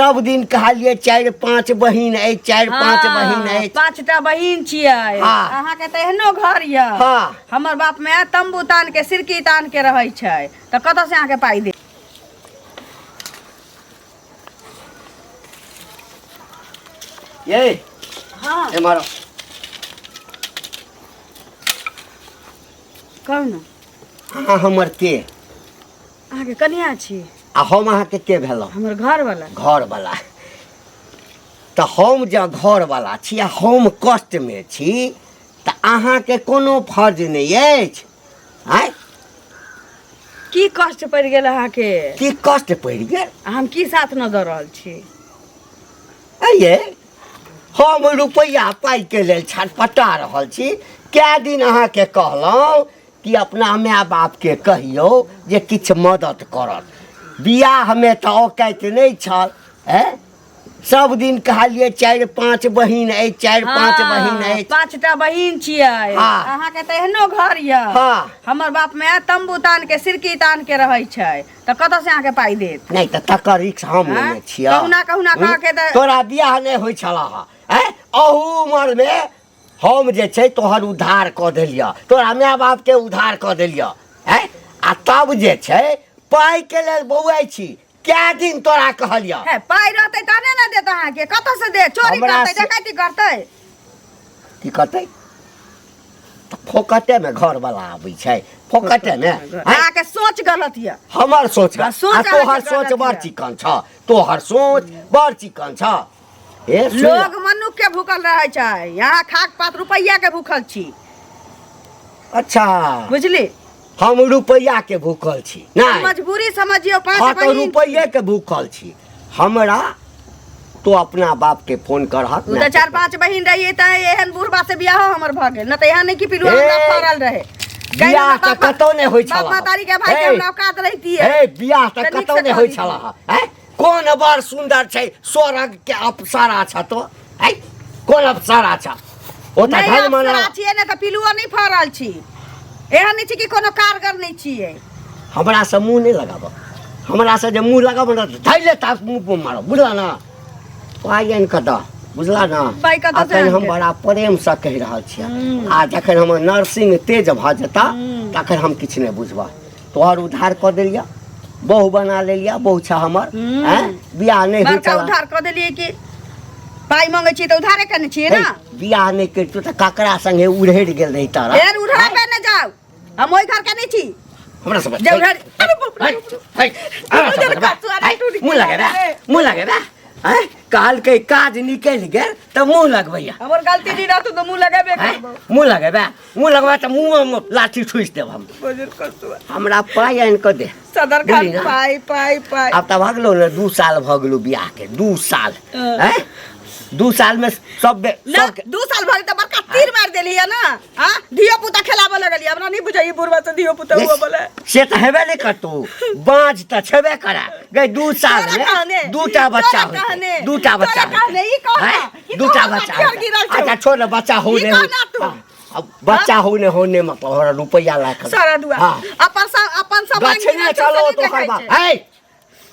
सब दिन कहलिए चारि पाँच बहिन अछि, चारि पाँच बहिन अछि। पाँचटा बहिन छियै। हाँ। अहाँके तऽ एहनो घर यऽ। हाँ। हमर बाप माय तम्बू तान के सिरकी तान के रहै छै, तऽ कतऽ से अहाँके पाइ देत? ये। हाँ। एम्हर आउ। कहू ने। अहाँ हमर के? अहाँके कनिया छी। आ हम अहाँके के भेलहुँ? हमर घरवाला। घरवाला। तऽ हम जँ घरवाला छी आ हम कष्टमे छी तऽ अहाँके कोनो फर्ज नहि अछि? आँय, की कष्ट पड़ि गेल अहाँके? की कष्ट पड़ि गेल? आ हम की साथ न दऽ रहल छी? अये, हम रुपैआ पाइके लेल छटपटा रहल छी। कए दिन अहाँके कहलहुँ कि अपना माय बापके कहियौ जे किछु मदद करत। बियाहमे तऽ औकाति नहि छल। ऐं, सब दिन कहलिए चारि पाँच बहिन अछि, चारि पाँच बहिन अछि। पाँचटा बहिन छियै। हाँ। अहाँके तऽ एहनो घर यऽ। हाँ। हमर बाप माय तम्बू तान के सिरकी तान के रहै छै, तऽ कतऽ से अहाँके पाइ देत? नहि तऽ तकर रिक्स हम हाँ? लेने छियै। कहुना कहुना कह के तऽ तोरा बियाह नहि होइ छलह हँ। ऐं, अहू उमरमे हम जे छै तोहर उद्धार कऽ देलियऽ, तोरा माय बापके उद्धार कऽ देलियऽ। ऐं, आ तब जे छै पाइके लेल बौआइ छी। कए दिन तोरा कहलियऽ। हे, पाइ रहतै तहने ने देत अहाँके। कतऽ से देत? चोरी हमरा करतै, डकैती करतै? की करतै? तऽ फोकटेमे घरवला आबै छै फोकटेमे? आँय? अहाँके सोच गलत यऽ। हमर सोच हाँ, सोच आ तोहर अहाँके सोच गलत बड़ यऽ। चिकन छ, तोहर सोच बड़ चिकन छ। हे सुन। लोग मनुख के भूखल रहै छै, यहाँ खाक पात रुपैआ के भूखल छी। अच्छा। बुझली? हम रुपैआ के भूखल छी नहि? मजबूरी समझियौ, पाँच हाँ, तऽ बहिन। रुपैए के भूखल छी। हमरा तो अपना बाप के फोन करहक। ओ तऽ चारि पाँच बहिन रहियै तऽ एहन बुढ़बा से बियाहो हमर भऽ गेल, न तऽ एहन नहि कि पिलुआ हमरा ए, फड़ल रहे। बियाह तऽ कतौ नहि होइ बाप छल। महतारी के भाई के ए, हमरा औकात रहितियै। हे, बियाह तऽ तऽ नीक कतौ से नहि होइ कऽ छल। हैं, कोन बड़ सुन्दर छै, स्वर्ग के अप्सरा छ तो। हैं, कोन अप्सरा छ ओ? तऽ नहि धन मना अप्सरा छियै ने तऽ पिलुओ नहि फड़ल छी। एहन नहि छै कि कोनो कारगर नहि छियै। हमरा से मुँह नहि लगाब। हमरा से जे मुँह लगाब ने, धैले ता मुँह पर मारब, बुझला ना? पाइ आनि कऽ दऽ, बुझला ना? पाइ कतऽ से अखन हम आनिके? बड़ा प्रेमसँ कहि रहल छियै, आ जखन हमर नर्सिंग तेज भऽ जेता तखन हम किछु नहि बुझबह। तोहर उद्धार कऽ देलियऽ, बहु बना लेलियऽ, बहु छ हमर। आँय, बियाह नहि होइ बड़का छला। उधार कऽ देलियै कि? पाइ मंगै छियै तऽ उधारे केने छियै हे, ना? बियाह नहि करितौ तऽ ककरा संगे उड़हरि गेल रही तारा? फेर उड़ाबे ने जाउ, हम ओहि घर के नहि छी। हमरा सब जे उड़हरि, अरे बाप रे, बाप रे। मुँह लगेबे, मुँह लगेबे। आँय, कहलकै काज निकलि गेल तऽ मुँह लगबैया। हमर गलती नहि रहतौ तऽ मुँह लगेबे आँय, करबौ। मुँह लगेबे, मुँह लगबे तऽ मुँहमे लाठी ठुसि देब हम। बजर कसुआ। हमरा पाइ आनि कऽ दे। सदर खान। बुझली ना? पाइ पाइ पाइ। आब तऽ भऽ गेलौ ने, 2 साल भऽ गेलौ बियाहके, 2 साल। हँ। आँय, 2 सालमे सब ना सबके 2 साल भऽ गेल तऽ बड़का तीर मारि देलियै ना? आ धियो पुता खेलाबऽ लगलियै। हमरा नहि बुझाइए बुढ़वा से धियो पुता हुआ बोले। से तऽ हेबे नहि करतौ, बाँझ तऽ छेबे करा गई। 2 साल तोरा मे कहने, दूटा बच्चा तोरा कहने, होइतै, दूटा बच्चा तोरा कहने, ई होइतै। कहना, आँय? ई दूटा कहना, बच्चा हथियार होइतै। गिरल छौ। अच्छा छोड़ ने, बच्चा हो ई नहि हो। कहना तू। हाँ, अब बच्चा हो नहि हो नहि मतलब, हमरा रुपैआ ला कऽ सारा दुआ हाँ। अपन सब अपन सब गछने चलो तोहर बाप है,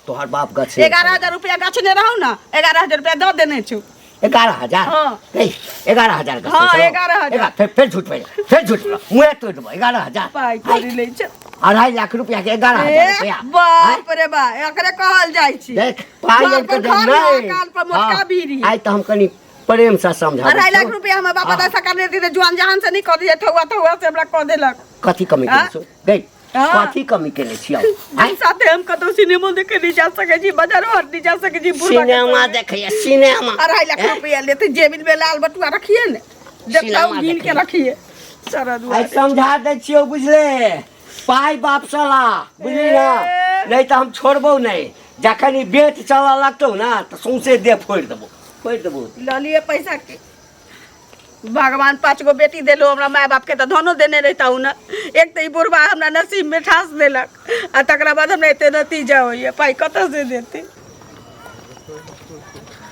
तोहर बाप गछने। 11,000 रुपया गछने रहू ना, 11,000 रुपया दऽ देने छु। 11,000? हाँ। नहीं, 11,000 गछने हाँ, छलौ? 11,000। फिर झूठ पड़े, फिर झूठ पड़े, मुँहे तोड़ि देबौ। 11,000? पाइ कौड़ी लै छै। 2.5 लाख रुपया के 11,000 ए, रुपया? बाप रे बा, एकरे कहल जाइ छी। देख, पाइ घर आनि पर कऽ दे। घर नहि कान पर मोटका हाँ, बीड़ी। आइ तऽ हम कनि प्रेम से समझाबै 2.5 लाख छियौ। रुपया हमर बाप हाँ। दादा करने देते जुआन जहान से नहीं कह दिए, थुआ थुआ से हमरा कह देलक। कथी कमी हाँ? केने छौ गई? हाँ। कथी कमी केने छियौ? आँय? साथे हम कतौ सिनेमा देखे नहीं जा सके छी, बाजारो हाट नहीं जा सके छी बुढ़वा के सिनेमा संगे। देखैया सिनेमा। 2.5 लाख हैं? रुपया लेते, जेबिल में लाल बटुआ रखिए ने, देखता सिनेमा गिन के देखैया। रखिए सारा आइ दुआरे। समझा दै छियौ, बुझले? पाइ बाप ला, बुझली ना? ए। नहि तऽ हम छोड़बौ नहि। जखन ई बेच चलऽ लगतौ ना तऽ सौंसे देह फोड़ि देबौ, फोड़ि देबौ। लऽ लिए पैसा के भगवान पाँच गो बेटी देलो हमरा। माय बाप के तऽ धनो देने रहता ने। एक तऽ ई बुढ़बा हमरा नसीब में ठास देलक आ तकरा बाद हमरा एते नतीजा होइए। पाइ कतऽ से देते?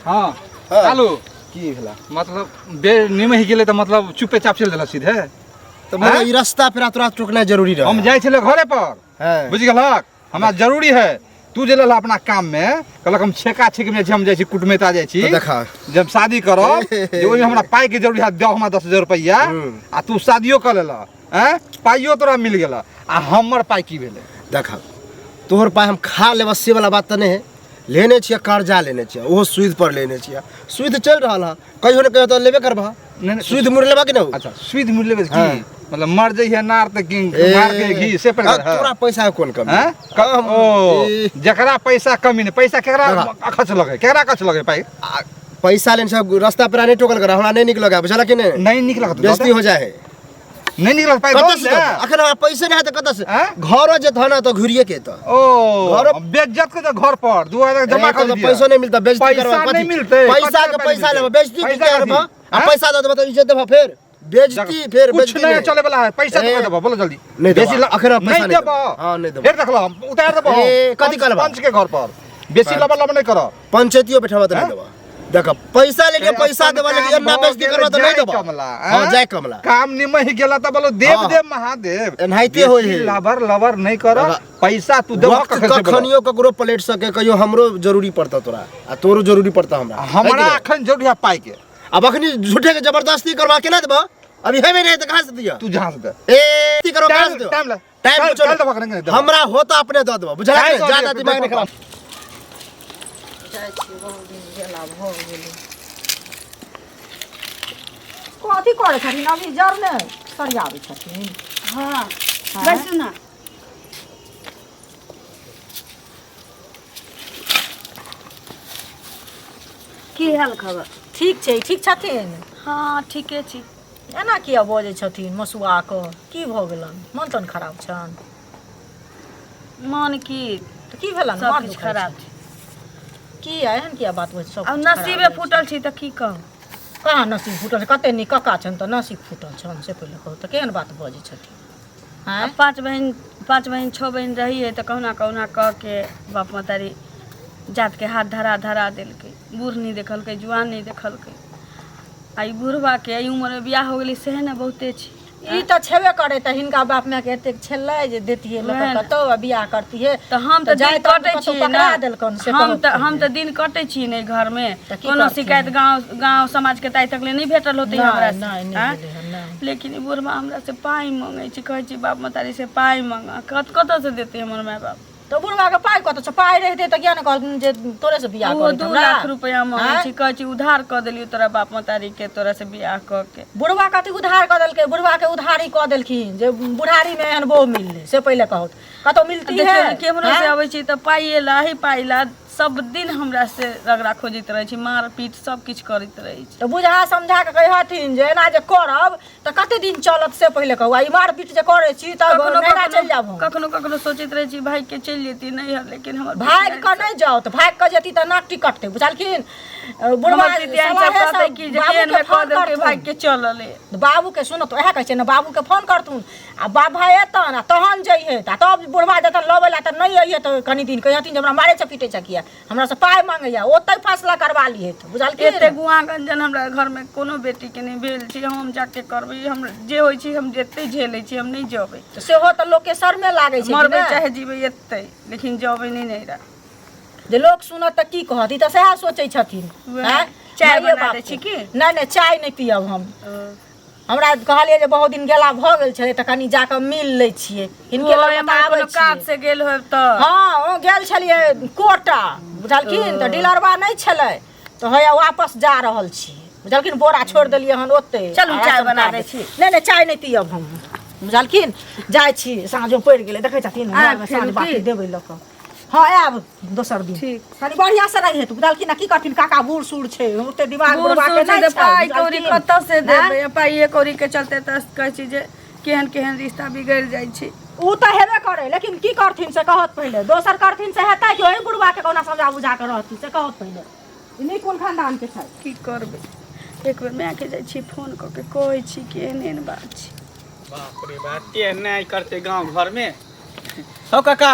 हाँ कालू। की भेला? मतलब बेर निमहि गेलै तऽ मतलब चुपे चाप चलि देलक सीधे। तऽ मगर ई रास्ता पेरा तोरा टोकनाइ जरूरी रहे। हम जाइ छलै घरे पर। हाँ। बुझि गेलहक, हमरा जरूरी है। तू जे लेलह अपना काम में कहलक हम छेका छेक में हम जाइ छी कुटमैता जाइ छी तो देखा। जब शादी करब जे ओहिमे हमरा पाइ के जरूरी है दऽ हमरा 10,000 रुपैआ आ तू शादियो कऽ लेलह हैं पाइयो तोरा मिल गेल आ हमर पाइ की भेलै देखा तोहर पाइ हम खा लेबऽ से वाला बात तऽ नहि है लेने छियै कर्जा लेने छियै ओहो सूद पर लेने छियै सूद चलि रहल है कहियो ने कहियो तऽ लेबे करबह नहि, नहि, सूद मुड़ लेबा कि नहि अच्छा सूद मुड़ लेबै की हाँ। मतलब मर जइहे नार तऽ की मार के घी से पर आ, तोरा पैसा के कोन कमी हैं ओ ए। जकरा पैसा कमी नहि पैसा केकरा देखा। खर्च लगे केकरा खर्च लगे पाइ आ, पैसा लेने छै रास्ता पर नहीं टोकल कर हमरा नहीं निक लगा बुझला कि नहीं नहीं निक लगत बेइज्जती हो जाए है नहीं निक लगत पाइ कतऽ दऽ से दे। देबौ? अखन हमरा पैसे नहीं है तऽ कतऽ से आँय? घरो जे धन है तऽ घुरिए के तऽ ओ घरो- बेइज्जत के तऽ घर पर 2000 जमा ए, कर तऽ दिया पैसो नहीं मिलता बेइज्जती पैसा करबा कथी? नहीं मिलतै, पैसा कथी के पाइ पैसा मिलतै? लेबै बेइज्जती पैसा के करबा कथी? आ आँय? पैसा दऽ देबा तऽ इज्जत देबा फेर बेइज्जती फेर कुछ बेइज्जती नहीं चले वाला है पैसा ए, तो देबो बोलो जल्दी नहीं देबो, बेसी अखन हम पैसा नहीं नहीं देबो देबो। हाँ, नहीं देबो। फेर देखलो हम उतार देबो ए, कथी कहलबा? पंच के घर पर बेसी लबा लबा नहीं करो पंचायतियो बैठाबा तऽ नहीं आँय? देबा देख पैसा लेके ए, पैसा अपन देबा लेकिन काम एना भऽ बेइज्जती गेल, करबा तऽ नहीं जय देबा कमला हां आँय? जय कमला काम निमहि गेला तऽ बोलो देव हाँ। देव महादेव एनाहिते होइ बेसी है। लबर लबर नहीं करो बाबा, पैसा तू देबो वक्त कखन से बोलो। कखनियो ककरो पलट सके कहियो हमरो जरूरी पड़ता तोरा आ तोरो जरूरी पड़ता हमरा है कि हमरा नहीं? अखन जरूरी है पाइ के अब अखनी झूठे के जबरदस्ती करवा केना देबा अभी हेबे नहीं तऽ कहाँ से दिया तू जहाँ से दे ए की करो कहाँ से टाइम देबा टाइम ले टाइम कल- पूछो कल देबो करेंगे नहीं देबो। हमरा होता अपने दऽ देबा बुझला टाइम कि दऽ ज्यादा दिअ, दिमाग नहीं खराब जाइ छी बहुत दिन गेला भऽ गेलै कथी करै छथिन अभी जर ने सरियाबै छथिन हाँ बैसू ना की हाल खबर ठीक छै ठीक छथिन हाँ ठीके छी एना किया बजै छथिन मसुआ कऽ की भऽ गेलनि मन तन खराब छनि मन की तऽ की भेलनि सब माथ किछु दुखाइ खराब छनि? किया एहन किया बात बजै सब आब किछु खराब नसीबे रहै फूटल छी तऽ की कहू छै? कहाँ नसीब फूटल छै कते नीक कक्का छनि तऽ नसीब फूटल छनि से पहिले कहू तऽ केहन बात बजै छथिन आँय आब पाँच बहिन छओ बहिन रहियै तऽ कहुना कहुना कऽ के बाप महतारी जातके हाथ धरा धरा देलकै बूढ़ नहि देखलकै जुआन नहि देखलकै आ ई बुढ़बाके एहि उमरमे बियाह हो गेलै सएह ने बहुते छै ई तऽ छेबे करे तऽ हिनका बाप माय के एतेक छलै जे देतियै लऽ वएह कऽ ने। कतौ आ बियाह करतियै तऽ हम तऽ जाय दिन तऽ कटै कतौ छियै पकड़ा ने देलकन से हम कहू तऽ हम तऽ दिन कटै छियै ने घरमे तऽ की कोनो करथिन? शिकायत गाँव गाँव समाजके तऽ आइ तक ले नहि भेटल होतै नहि, हमरा से नहि, नहि आँय? भेलै हन, नहि। लेकिन ई बुढ़बा हमरा से पाइ मङ्गै छै कहै छै बाप महतारी से पाइ मङ्ग कत कतऽसँ देतै हमर माय बाप तऽ बुढ़वा के पाइ कतऽ छै पाइ रहितै तऽ किया ने कहलखिन जे तोरे से बियाह ओहो करैत 2 हमरा लाख रुपया मांगै आँय? छै कहै छै उधार कऽ देलियौ तोरा बाप महतारी के तोरा से बियाह कऽ के बुढ़वा कथी उधार कऽ देलकै बुढ़वा के उधारी कऽ देलखिन जे बुढ़ारी मे एहन बहु मिललै से पहिले कहू कतौ मिलती है देखियौ ने केम्हरो से आँय? अबै छी तऽ पाइए ला हे पाइ ला सब दिन हमरा से रगड़ा खोजैत रहै छै मार पीट सब किछु करैत रहै छै तऽ बुझा समझा कऽ कहथिन जे एना जे करब तऽ कते दिन चलत से पहिले कहू आ ई मारपीट जे करै छी तऽ कखनो नैहरा चलि जायब हम कखनो कखनो सोचैत रहै छी भागि के चलि जेती नैहर लेकिन हमर भागि कऽ नहि जाउ तऽ भागि कऽ जेती तऽ नाक टिकटतै बुझलखिन बुढ़वा हमर पितियान सब सलाहे कहतै सब कि जे बाबूके केहन मे कऽ फोन देलकै करथुन। भागि के चलल बाबूके सुनत उएह कहै छै ने बाबूके फोन करथुन आ बाप भाय एतन आ तहन जइहे आ तब बुढ़वा जेतन लबै लए तऽ नहि अइहे तऽ कनि दिन कहिहथिन जे हमरा मारै छै पीटै छै किया हमरा से पाइ मांगैया ओतहि फैसला करवा लिहे बुझलखिन एते गुआ गंजन हमरा घरमे कोनो बेटीके नहि भेल छै हम जाके करबै हम जे होइ छै हम जते झेलै छी हम नहि जेबै तऽ सेहो तऽ लोकके शरमे लागै छै कि मरबै ने? चाहे जीबै एतै लेकिन जेबै नहि नैहरा जे लोक सुनत तऽ की कहत ई तऽ सएह सोचै छथिन वएह। आँय? चाय माइए बना बापके। दै छी की? नहि नहि चाय नहि पियब हम हमरा कहलियै जे बहुत दिन गेला भऽ गेल छलै तऽ कनि जाकऽ मिल लै छियै हिनके ओ लग तऽ एम्हर आबै कोनो काज छियै से गेल होब तऽ हँ ओ गेल छलियै कोटा बुझलखिन तऽ डीलरबा नहि छलै तऽ हैया वापस जा रहल छी बुझलखिन बोरा छोड़ि देलियै हन ओतै चलू, आ चाय राशन बना कार्ड। दै छी। नहि नहि चाय नहि पियब हम बुझलखिन जाइ छी साँझो पड़ि गेलै देखै छथिन आयब घरमे फेर साँझ की? बाती देबै लऽ कऽ हँ आयब दोसर दिन ठीक। कनि बढ़िआँ से रहिहे तू बुझलखिन आ की करथिन काका बूढ़ सूढ़ छै ओते दिमाग बूढ़ बुढ़बा के सूढ़ छै नहि तऽ छै पाइ कौड़ी बुझलखिन? कतऽ से आँय? देबै पाइए कौड़ी के चलते तऽ कहै छी जे केहन केहन रिश्ता बिगड़ि जाइ छै उ तऽ हेबे करे लेकिन की करथिन से कहत पहिले दोसर करथिन से हेतै कि ओहि बुढ़बा के कोना समझा बुझा के रहथिन से कहत पहिले ई नहि कोन खानदान के छै की करबै एक बेर मायके जाइ छी फोन कऽ के कहै छी कि एहन एहन बात छै बाप रे बाप तेहन नहि करतै गाँव घरमे हौ काका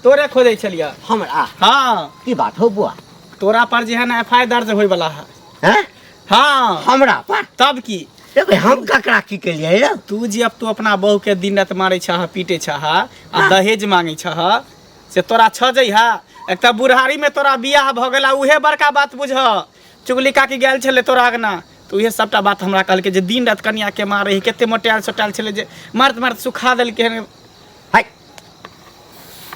तोरे खोजै छलियै हमरा हाँ की बात हो बुआ तोरा पर जे है ना एफ I दर्ज होय वाला है हैं हाँ हमरा पर तब की रे भाई हम ककरा की केलियै रे तू जे अब तू अपना बहू के दिन रात मारे छह पीटे छह आ दहेज मांगे छह से तोरा छ जइहा। एक तऽ बुढ़ारीमे तोरा बियाह भऽ गेला, उहे बड़का बात बुझ। चुगली काकी गेल छलै तोरा अगना, तऽ उहे सबटा बात हमरा कहलकै जे दिन राति कनियाके मारै है, कते मोटायल सोटायल छलै जे मारैत मारैत सुखा देलकै हन। है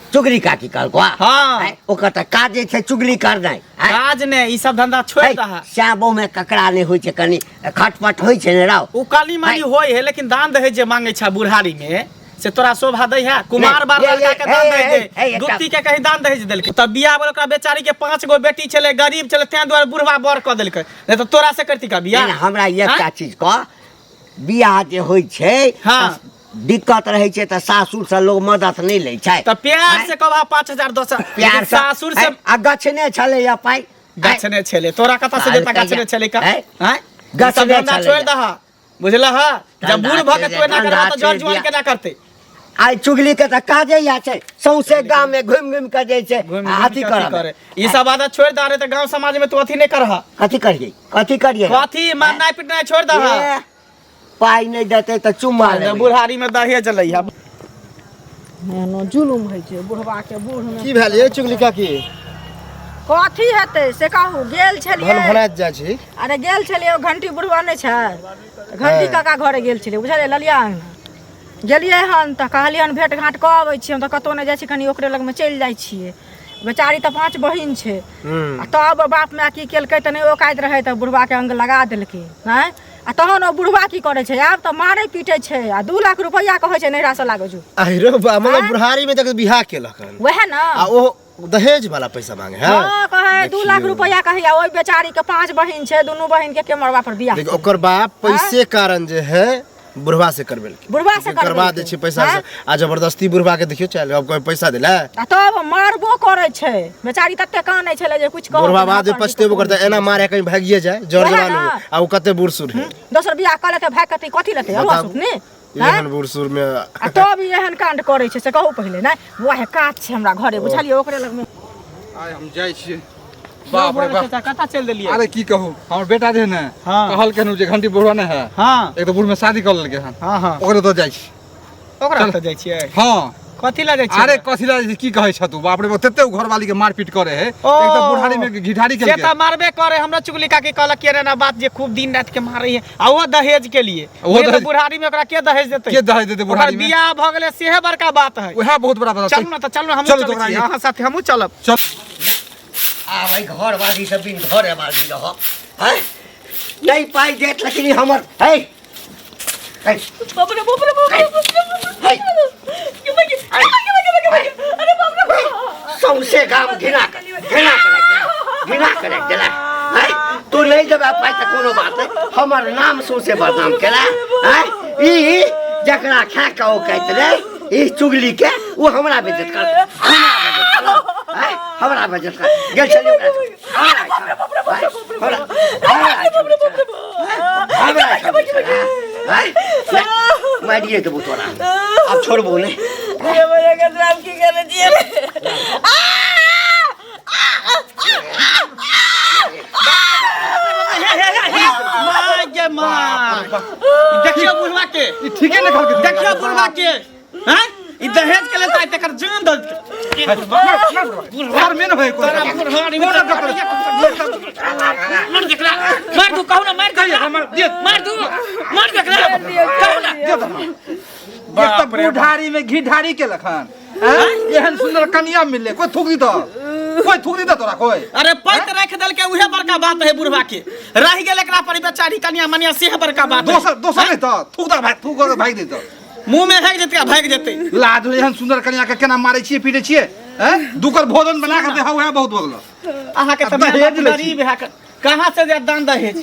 चुगली काकी कहलको? हाँ। है, ओकर तऽ काजे छै चुगली करनाइ। है, काज ने, ई सब धंधा छोड़ि दहा। श्यामो में ककरा नहि होइ छै, कनि खटपट होइ छै ने राव। ओ काली माली होइ है, लेकिन दान दहेज जे मांगे छै बुढ़ारी में से तोरा शोभा दै है? कुमार बार लड़का के दान दहेज दे, गुप्ती के कहीं दान दहेज देलकै? तब बियाह वाला ओकरा बेचारी के 5 गो बेटी छलै, गरीब छलै, तें दुआरे बुढ़वा बर कऽ देलकै, नहीं तऽ तोरा से करती का बियाह? नहि, हमरा एकटा चीज कह, बियाह जे होइ छै, हाँ। तऽ दिक्कत रहै छै तऽ सासुर से लोग मदद नहि लै छै। तऽ प्यार से कहबा 5000 दस, प्यार से सासुर से। आ गछने छलै या पाइ? गछने छलै, तोरा कतऽ से देता? गछने छलै का? हैं? हैं? गछने सब धंधा छलै। छोड़ि दहा, बुझलह? जब धंधा बूढ़ भऽ के तू एना धंधा करबा तऽ जर छोड़ि जुआन दिया। केना करतै? आइ चुगली के तऽ काजे इएह छै, सौंसे गाम में घुमि घुमि कऽ जे छै घुमि आ घुमि अथी के करब। करे, ई सब आदत छोड़ि दह रे, तऽ गांव समाज में तू अथी नहि करह। कथी करियै, कथी करियै? कथी मारनाइ पिटनाइ छोड़ि दह। ए, पाइ नहि देतै तऽ चुम्मा लेबै। बुढ़ारी में दहेज लैहा। एहनो जुलुम होइ छै बुढ़वा के बूढ़ में। की भेल ये चुगली काकी? कथी हेतै से कहू, गेल छलियै। भन भनाइत जाइ छी। अरे गेल छलियै, ओ घंटी बुढ़वा नहि छै, घंटी काका घरे गेल छलियै, बुझलियै? ललिया अङ्गना गेलियै हन तऽ कहलियै हन भेँट घाँट कऽ अबै छी, हम तऽ कतहु नहि जाइ छी, कनि ओकरे लगमे चलि जाइ छियै। बेचारी तऽ 5 बहिन छै। आ तब बाप माय की केलकै तऽ नहि औकाति रहै तऽ बुढ़वाके अङ्ग लगा देलकै। आँय, आ तहन ओ बुढ़वा की करै छै आब तऽ मारै पीटै छै आ 2 लाख रुपैआ कहै छै नैहरासँ लागै छौ। अहिरो बा, मतलब बुढ़ारी में तक बियाह केलक हन। वएह ने। आ ओ दहेज वाला पैसा मांगे है? हाँ, कहे 2 लाख देखियौ। रुपैआ कहिया। ओहि बेचारी के 5 बहिन छै, दुनू बहिन के के मरबा पर बियाह। देखियौ, ओकर बाप पैसे कारण जे है बुढ़वा से करबेलकै। बुढ़वा से करवा करबेलकै। दै छै पैसा से आ जबरदस्ती बुढ़वा के देखियौ चल अब कोई पैसा दिला। आ तब मारबो करै छै, बेचारी तते कानै छलै जे कुछ कहू बुढ़वा तऽ बाद अपन पछतेबो करतै, एना मारे कहीं भागिए जाए, जर वएह जवान ना। हो आ ओ कते बूढ़ सूढ़ है। दोसर बियाह कऽ लेतै, भाग कतै, कथी लेतै? बताबू। सुखनी एहन बूढ़ सूढ़ में आ तब ई एहन कांड करै छै से कहू पहिले। नहि वएह काज छै हमरा घरे, बुझलियै? ओकरे लगमे आइ हम जाइ छियै। बाप रे बाप, कतऽ चलि देलियै? अरे की कहू, हमर बेटा जे है ने, हाँ। कहलकै हन जे घंटी बुढ़वा नहि है, हाँ, एक तऽ बूढ़ में शादी कऽ लेलकै हन। हाँ हाँ ओकरे तऽ जाइ छी। ओकरा ओतऽ जाइ छियै? हाँ। कथी लए जाइ छियै? अरे कथी लए जाइ छी, की कहै छ तू? बाप रे बाप, तते उ घरवाली के मारपीट करे है। ओ। एक तऽ बुढ़ारी में घिठारी से केलकै। तऽ मारबे करे। हमरा चुगली काकी कहलक कि एना बात जे खूब दिन राति के मारे है, आ ओहो दहेज के लिए। ओहो ओहे तऽ दहेज- बुढ़ारी में ओकरा के दहेज देतै? के दहेज देतै ओकर बुढ़ारी में? बियाह भऽ गेलै सेहे बड़का बात है। उएह बहुत बड़ा बात। चलू ने तऽ, चलू ने, हमहूँ चलू चलै तऽ ओकरा छी अहाँ साथे, हमहूँ चलब। चल। आब एहि घरवाली से बिन घरे वाली रहब हैं? नहि पाइ देत, लेकिन ई हमर है है। बाप रे बाप रे बाप रे बाप रे। है। अरे बाप रे बाप। सौंसे गाम घृणा कर घृणा करे घृणा करे देलक हैं? तू नहि देबे पाइ तऽ कोनो बात नहि, हमर नाम सौंसे बदनाम केला हैं? ई जकरा खा के ओ कहैत रहे ई चुगली के, ओ हमरा बेइज्जत कर, हमरा बेइज्जत कर हैं? हमरा बेइज्जत कर गेल छलियै ओकरा। हमरा हमरा हमरा हमरा हैं? मारिए देबो तोरा, आब छोड़बो नहि। अरे बड़ा के की करै छियै रे? माय गे माय, देखियौ बुढ़वा के। ई ठीके ने कहलकै? देखियौ बुढ़वा के हैं, ई दहेज के लेता, तकर जान दऽ बुढ़ार में ने भाई तोरा बुढ़ारी में। मार देखला, मार दू, कहू ना, मार दू, मार दू, मार देखला, कहू ना। एक तऽ बुढ़ारी में घिढारी केलक हन हैं? एहन सुंदर कनिया मिलले, कोई थूक दी कोई थूक दी तोरा कोई? अरे पैत राखि देलकै उहे बड़का बात है। बुढ़वा के रहि गेल एकरा पर बेचारी कनिया मनिया, सेह बड़का बात है। दोसर दोसर नहीं तऽ थूक दे भाई, थूक दे, भागि दे तऽ। मुंह में हेक जेतै आ भागि जेतै। लाज होय, एहन सुंदर कनिया के केना मारै छियै पीटै छियै हैं? दुकर भोजन बना के देहौ, उएह बहुत भऽ गेल। अहाँके तऽ दहेज माय बाप लै छी। गरीब है, कहाँ से जे दान दहेज?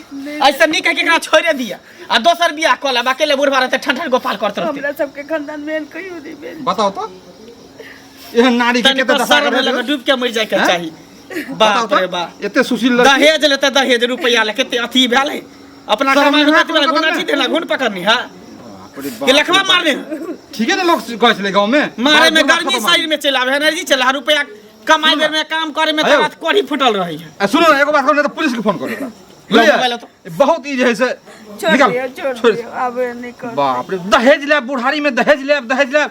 ऐसे नीक है कि एकरा छोड़े दिया आ दोसर बियाह कऽ लेब, अकेले बुढ़वा रहतै, ठन ठन गोपाल करत रहतै। हमरा सबके खानदान में एहन कहियो नहि भेल। बताओ तऽ, एहन नारी के तनिको कते दशा शर्म करे लगे, डूब के मरि जाय के हैं? चाही। बताओ बाप रे तऽ, बाप, एते सुशील लड़की दहेज लेते, दहेज रुपया ले कते अथी भेल है अपना शर्म कमाई नहि कथी वाला कोनो घुना कतऽ छी देला घुन पकड़नी है बाप रे बाप कि लखवा रे बाप। मारने? ठीके ने लोग कहै छलै गाँव में मारे में बुढ़वा गर्मी खत्म। शरीर में चलि आवे, एनर्जी चलि आवे, रुपया कमाई बेर में काम करे में अयौ। तोरा कढ़ी फूटल रही है। आ सुनू ने, एगो बात कहू, नहि तऽ पुलिस के फोन करू लो, बुझलियै? मोबाइल तो। बहुत ई जे है से छोड़ निकाल, दियौ, छोड़ छोड़। दियौ, आब नहि कर। बाप रे, दहेज लेब बुढ़ारी में, दहेज लेब, दहेज लेब।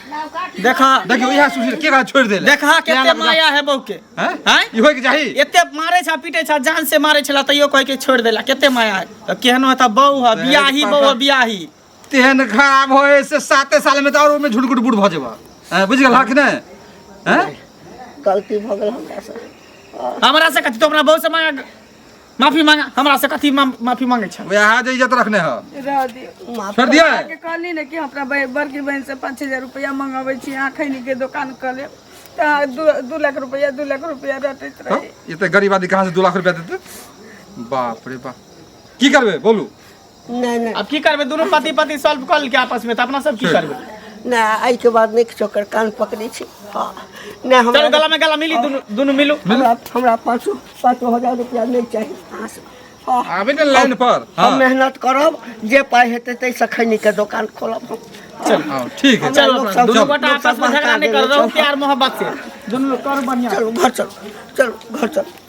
देखा देखियो इहा सुशील के कहा छोड़ देले देखा केते माया है बहू के हैं हैं ई होय के चाही एते मारे छा पीटे छा जान से मारे छला तैयो कह के छोड़ देला केते माया है तो केहनो है त बहू है बियाही बहू है बियाही तेहन खराब होए से 7 साल में तो और ओमे झुटकुट बूढ़ भ जेबा हैं बुझ गेल हक ने हैं गलती भऽ गेल हमरा से। हमरा से कथी? तो अपना बहू से मांगा माफी मांगा, हमरा से कथी माफी मांगे छा? वएह जे इज्जत रखने ह रह दियौ। माफ छोड़ दिया। अहाँके कहली ने कि हम अपना बड़की बहन से 5000 रुपया मंगाबै छी, अहाँ खैनी के दोकान कऽ लेब, तऽ अहाँ 2 लाख रुपया 2 लाख रुपया रटैत रही। ये तऽ गरीब आदमी कहाँ से 2 लाख रुपया देते? बाप रे बाप, की करबे बोलू? नहीं नहीं, अब की करबे? दुनू पति पति सॉल्व कऽ लेलकै आपस में, तऽ अपना सब की करबे? नहीं, एहिके बाद नहि किछो कर कान पकड़ै छी। हाँ नहीं, चलू हमरा गला में गला मिली, दुनू दुनू मिलू। हमरा हमरा 5,000 रुपया नहीं चाहिए अहाँ से। हाँ आबे ने लाइन पर। हम हाँ मेहनत करब, जे पाइ हेतै ताहिसँ खैनी के दोकान खोलब हम। चल हाँ, ठीक है, चलो लोक अपना सब- दुनू चल, गोटा लोक सब आपस में झगड़ा बहका नहीं कर देने रहो, चल। प्यार मोहब्बत से दुनू लोग करू बढ़िया। चलू घर चलू, चलू घर चलू।